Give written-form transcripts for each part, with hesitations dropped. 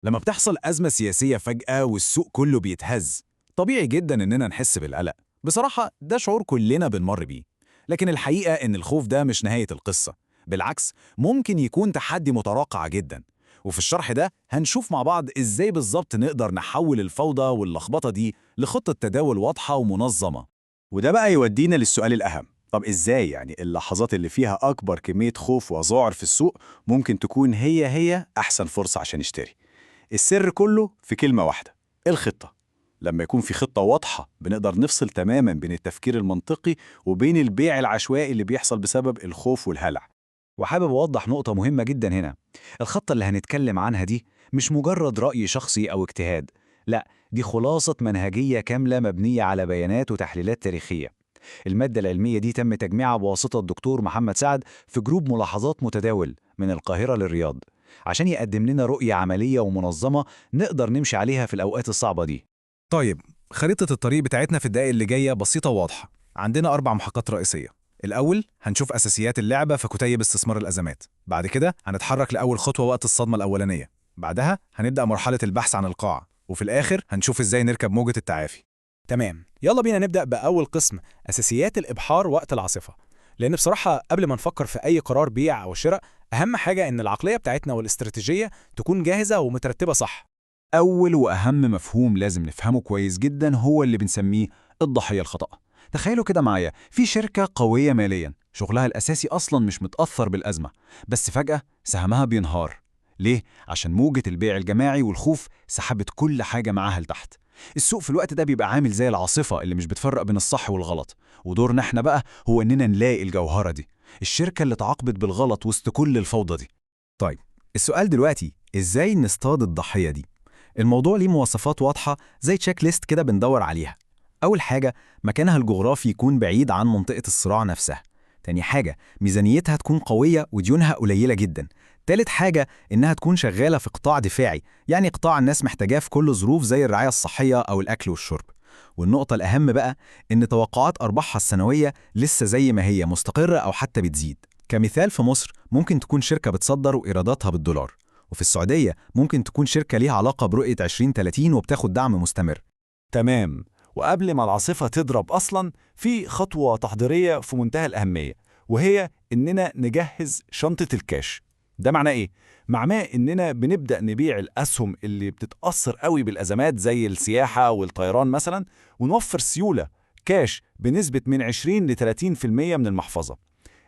لما بتحصل أزمة سياسية فجأة والسوق كله بيتهز، طبيعي جدا إننا نحس بالقلق. بصراحة ده شعور كلنا بنمر بيه، لكن الحقيقة إن الخوف ده مش نهاية القصة، بالعكس ممكن يكون تحدي متوقع جدا. وفي الشرح ده هنشوف مع بعض إزاي بالظبط نقدر نحول الفوضى واللخبطة دي لخطة تداول واضحة ومنظمة. وده بقى يودينا للسؤال الأهم، طب إزاي يعني اللحظات اللي فيها أكبر كمية خوف وذعر في السوق ممكن تكون هي هي أحسن فرصة عشان نشتري؟ السر كله في كلمة واحدة، الخطة. لما يكون في خطة واضحة بنقدر نفصل تماما بين التفكير المنطقي وبين البيع العشوائي اللي بيحصل بسبب الخوف والهلع. وحابب أوضح نقطة مهمة جدا هنا، الخطة اللي هنتكلم عنها دي مش مجرد رأي شخصي أو اجتهاد، لا، دي خلاصة منهجية كاملة مبنية على بيانات وتحليلات تاريخية. المادة العلمية دي تم تجميعها بواسطة الدكتور محمد سعد في جروب ملاحظات متداول من القاهرة للرياض، عشان يقدم لنا رؤية عملية ومنظمة نقدر نمشي عليها في الأوقات الصعبة دي. طيب، خريطة الطريق بتاعتنا في الدقائق اللي جاية بسيطة وواضحة. عندنا 4 محطات رئيسية. الأول هنشوف أساسيات اللعبة في كتيب استثمار الأزمات. بعد كده هنتحرك لأول خطوة وقت الصدمة الأولانية. بعدها هنبدأ مرحلة البحث عن القاع، وفي الآخر هنشوف إزاي نركب موجة التعافي. تمام، يلا بينا نبدأ بأول قسم، أساسيات الإبحار وقت العاصفة. لأن بصراحة قبل ما نفكر في أي قرار بيع أو شراء، أهم حاجة إن العقلية بتاعتنا والاستراتيجية تكون جاهزة ومترتبة صح. أول وأهم مفهوم لازم نفهمه كويس جدا هو اللي بنسميه الضحية الخطأ. تخيلوا كده معايا، في شركة قوية ماليا، شغلها الأساسي أصلا مش متأثر بالأزمة، بس فجأة سهمها بينهار. ليه؟ عشان موجة البيع الجماعي والخوف سحبت كل حاجة معاها لتحت. السوق في الوقت ده بيبقى عامل زي العاصفة اللي مش بتفرق بين الصح والغلط، ودورنا احنا بقى هو إننا نلاقي الجوهرة دي، الشركة اللي تعاقبت بالغلط وسط كل الفوضى دي. طيب، السؤال دلوقتي إزاي نصطاد الضحية دي؟ الموضوع ليه مواصفات واضحة زي تشيك ليست كده بندور عليها. أول حاجة، مكانها الجغرافي يكون بعيد عن منطقة الصراع نفسها. تاني حاجة، ميزانيتها تكون قوية وديونها قليلة جدا. تالت حاجة، إنها تكون شغالة في قطاع دفاعي، يعني قطاع الناس محتاجاه في كل ظروف زي الرعاية الصحية أو الأكل والشرب. والنقطة الأهم بقى إن توقعات أرباحها السنوية لسه زي ما هي، مستقرة أو حتى بتزيد. كمثال في مصر ممكن تكون شركة بتصدر وإيراداتها بالدولار، وفي السعودية ممكن تكون شركة ليها علاقة برؤية 2030 وبتاخد دعم مستمر. تمام، وقبل ما العاصفة تضرب أصلا في خطوة تحضيرية في منتهى الأهمية، وهي إننا نجهز شنطة الكاش. ده معناه إيه؟ معناه إننا بنبدأ نبيع الأسهم اللي بتتأثر قوي بالأزمات زي السياحة والطيران مثلا، ونوفر سيولة كاش بنسبة من 20 ل 30% من المحفظة.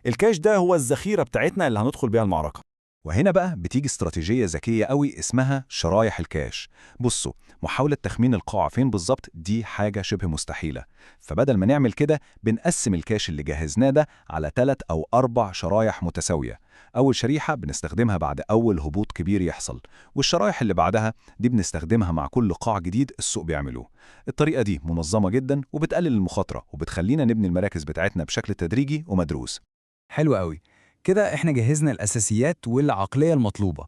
الكاش ده هو الذخيرة بتاعتنا اللي هندخل بيها المعركة. وهنا بقى بتيجي استراتيجية ذكية قوي اسمها شرايح الكاش. بصوا، محاولة تخمين القاع فين بالظبط دي حاجة شبه مستحيلة، فبدل ما نعمل كده بنقسم الكاش اللي جهزناه ده على 3 أو 4 شرايح متساوية. أول شريحة بنستخدمها بعد أول هبوط كبير يحصل، والشرايح اللي بعدها دي بنستخدمها مع كل قاع جديد السوق بيعملوه. الطريقة دي منظمة جدا وبتقلل المخاطرة وبتخلينا نبني المراكز بتاعتنا بشكل تدريجي ومدروس. حلو قوي كده، احنا جهزنا الأساسيات والعقلية المطلوبة.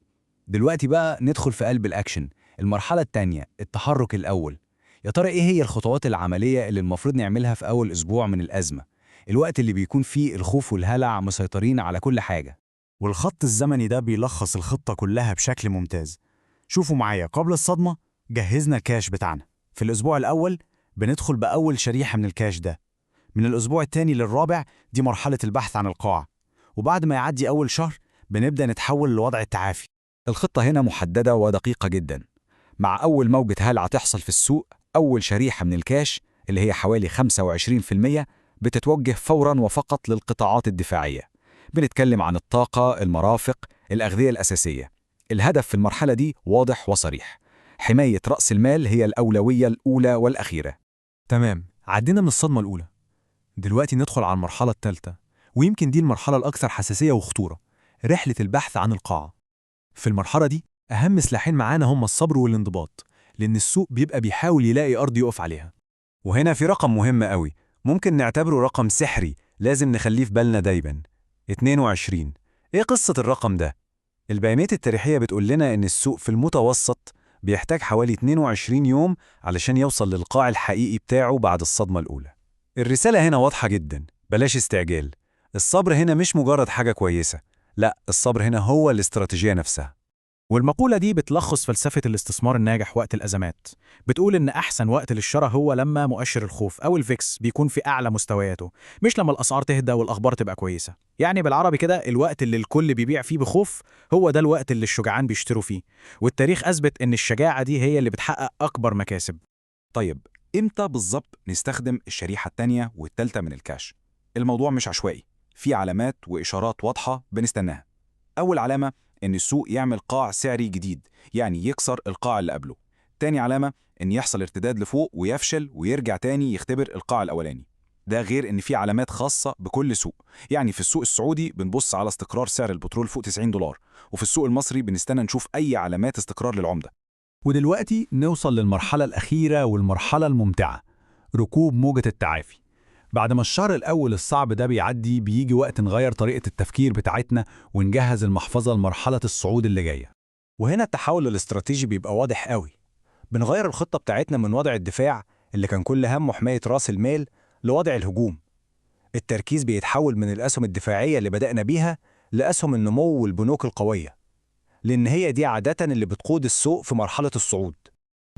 دلوقتي بقى ندخل في قلب الأكشن، المرحلة التانية، التحرك الأول. يا ترى إيه هي الخطوات العملية اللي المفروض نعملها في أول أسبوع من الأزمة؟ الوقت اللي بيكون فيه الخوف والهلع مسيطرين على كل حاجة. والخط الزمني ده بيلخص الخطة كلها بشكل ممتاز. شوفوا معايا، قبل الصدمة جهزنا الكاش بتاعنا. في الأسبوع الأول بندخل بأول شريحة من الكاش ده. من الأسبوع الثاني للرابع دي مرحلة البحث عن القاع، وبعد ما يعدي أول شهر بنبدأ نتحول لوضع التعافي. الخطة هنا محددة ودقيقة جدا. مع أول موجة هلع تحصل في السوق، أول شريحة من الكاش اللي هي حوالي 25% بتتوجه فوراً وفقط للقطاعات الدفاعية. بنتكلم عن الطاقة، المرافق، الأغذية الأساسية. الهدف في المرحلة دي واضح وصريح، حماية رأس المال هي الأولوية الأولى والأخيرة. تمام، عدينا من الصدمة الأولى. دلوقتي ندخل على المرحلة الثالثة، ويمكن دي المرحلة الأكثر حساسية وخطورة، رحلة البحث عن القاعة. في المرحلة دي أهم سلاحين معانا هم الصبر والانضباط، لأن السوق بيبقى بيحاول يلاقي أرض يقف عليها. وهنا في رقم مهم قوي ممكن نعتبره رقم سحري لازم نخليه في بالنا دايما، 22. إيه قصة الرقم ده؟ البيانات التاريخية بتقول لنا إن السوق في المتوسط بيحتاج حوالي 22 يوم علشان يوصل للقاع الحقيقي بتاعه بعد الصدمة الأولى. الرسالة هنا واضحة جدا، بلاش استعجال. الصبر هنا مش مجرد حاجة كويسة، لا، الصبر هنا هو الاستراتيجية نفسها. والمقولة دي بتلخص فلسفة الاستثمار الناجح وقت الأزمات. بتقول إن أحسن وقت للشراء هو لما مؤشر الخوف أو ال VIX بيكون في أعلى مستوياته، مش لما الأسعار تهدى والأخبار تبقى كويسة. يعني بالعربي كده، الوقت اللي الكل بيبيع فيه بخوف هو ده الوقت اللي الشجعان بيشتروا فيه. والتاريخ أثبت إن الشجاعة دي هي اللي بتحقق أكبر مكاسب. طيب، إمتى بالظبط نستخدم الشريحة التانية والتالتة من الكاش؟ الموضوع مش عشوائي، في علامات وإشارات واضحة بنستناها. أول علامة إن السوق يعمل قاع سعري جديد، يعني يكسر القاع اللي قبله. تاني علامة إن يحصل ارتداد لفوق ويفشل ويرجع تاني يختبر القاع الأولاني. ده غير إن في علامات خاصة بكل سوق، يعني في السوق السعودي بنبص على استقرار سعر البترول فوق $90، وفي السوق المصري بنستنى نشوف أي علامات استقرار للعملة. ودلوقتي نوصل للمرحلة الأخيرة والمرحلة الممتعة، ركوب موجة التعافي. بعد ما الشهر الأول الصعب ده بيعدي، بيجي وقت نغير طريقة التفكير بتاعتنا ونجهز المحفظة لمرحلة الصعود اللي جاية. وهنا التحول الاستراتيجي بيبقى واضح قوي. بنغير الخطة بتاعتنا من وضع الدفاع اللي كان كل همه حماية رأس المال لوضع الهجوم. التركيز بيتحول من الأسهم الدفاعية اللي بدأنا بيها لأسهم النمو والبنوك القوية، لأن هي دي عادة اللي بتقود السوق في مرحلة الصعود.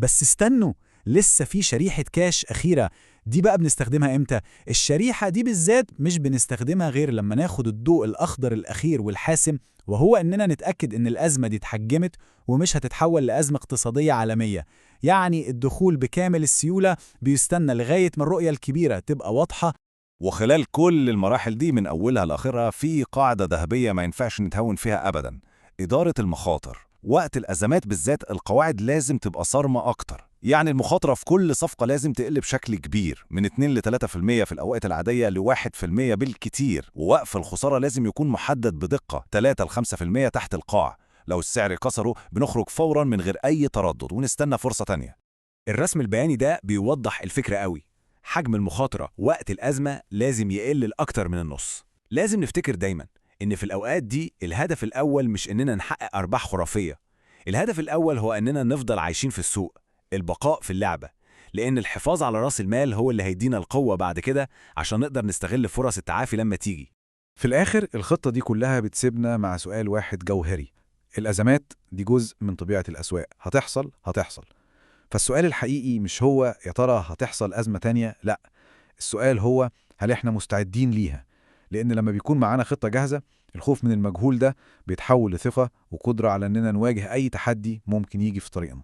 بس استنوا، لسه في شريحة كاش أخيرة. دي بقى بنستخدمها إمتى؟ الشريحة دي بالذات مش بنستخدمها غير لما ناخد الضوء الأخضر الأخير والحاسم، وهو إننا نتأكد إن الأزمة دي اتحجمت ومش هتتحول لأزمة اقتصادية عالمية. يعني الدخول بكامل السيولة بيستنى لغاية ما الرؤية الكبيرة تبقى واضحة. وخلال كل المراحل دي من أولها لآخرها في قاعدة ذهبية ما ينفعش نتهاون فيها أبداً: إدارة المخاطر. وقت الأزمات بالذات القواعد لازم تبقى صارمة أكتر. يعني المخاطرة في كل صفقة لازم تقل بشكل كبير، من 2 ل 3% في الأوقات العادية ل 1% بالكتير، ووقف الخسارة لازم يكون محدد بدقة 3 ل 5% تحت القاع. لو السعر كسره بنخرج فوراً من غير أي تردد ونستنى فرصة تانية. الرسم البياني ده بيوضح الفكرة قوي. حجم المخاطرة وقت الأزمة لازم يقل لأكتر من النص. لازم نفتكر دايماً إن في الأوقات دي الهدف الأول مش إننا نحقق أرباح خرافية. الهدف الأول هو إننا نفضل عايشين في السوق، البقاء في اللعبة، لأن الحفاظ على رأس المال هو اللي هيدينا القوة بعد كده عشان نقدر نستغل فرص التعافي لما تيجي. في الآخر الخطة دي كلها بتسيبنا مع سؤال واحد جوهري: الأزمات دي جزء من طبيعة الأسواق، هتحصل هتحصل. فالسؤال الحقيقي مش هو يا ترى هتحصل أزمة تانية، لا، السؤال هو هل احنا مستعدين ليها؟ لأن لما بيكون معانا خطة جاهزة، الخوف من المجهول ده بيتحول لثقة وقدرة على إننا نواجه أي تحدي ممكن يجي في طريقنا.